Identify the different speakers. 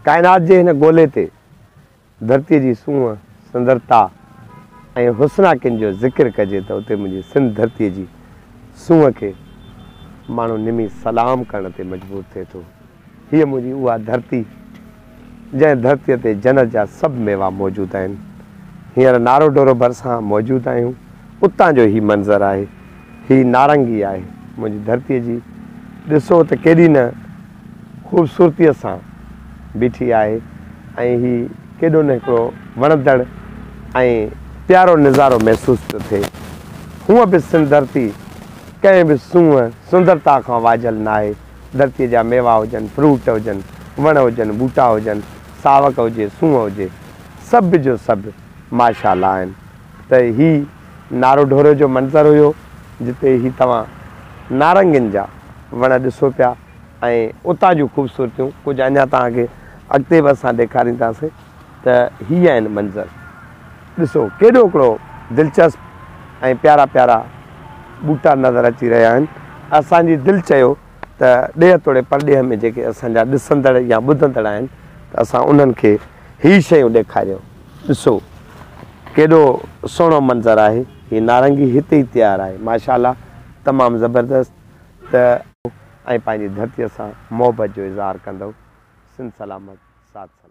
Speaker 1: ڪائنات جي هن گولي تي ڌرتيء جي سونهن، سندرتا ۽ حسناڪين جو ذڪر ڪجي ته اتي منهنجي سنڌ ڌرتيء جي سونهن کي ماڻهو نمي سلام ڪرڻ تي مجبور ٿئي ٿو. هيء منهنجي اها ڌرتي، جنهن ڌرتيء تي جنت جا سڀ ميوا موجود آهن. هينئر نارو ڍورو ڀرسان موجود آهيون. اتان جو هي منظر آهي. هي نارنگي آهي منهنجي ڌرتيء جي. ڏسو ته ڪيڏي نه خوبصورتيء سان بيٺي آهي ۽ هي ڪيڏو نه هڪڙو وڻندڙ ۽ پيارو نظارو محسوس پيو ٿئي. هونء به سنڌ ڌرتي ڪنهن به سونهن سندرتا کان واجهيل ناهي. ڌرتيء جا ميوا هجن، فروٽ هجن، وڻ هجن، ٻوٽا هجن، ساوڪ هجي، سونهن هجي، سڀ جو سڀ ماشاء الله آهن. ته هي نارو ڍوري جو منظر هيو جتي هي توهان نارنگين جا وڻ ڏسو پيا ۽ اتان جون خوبصورتيون ڪجهه اڃا توهان کي اڳتي به اسان ڏيکارينداسين ته هي آهن منظر ڏسو ڪيڏو هڪڙو دلچسپ ۽ پيارا پيارا ٻوٽا نظر اچي رهيا آهن اسان جي دل چيو ته ڏيهه توڙي پرڏيهه ۾ جيڪي اسان جا ڏسندڙ يا ٻڌندڙ آهن ته اسان انهن کي هي شيون ڏيکاريون ڏسو ڪيڏو سهڻو منظر آهي هي نارنگي هتي ئي تيار آهي ماشاء الله تمام زبردست ته ۽ پنهنجي ڌرتي سان محبت جو اظهار ڪندؤ سنڌ سلامت ساٿ سلامت.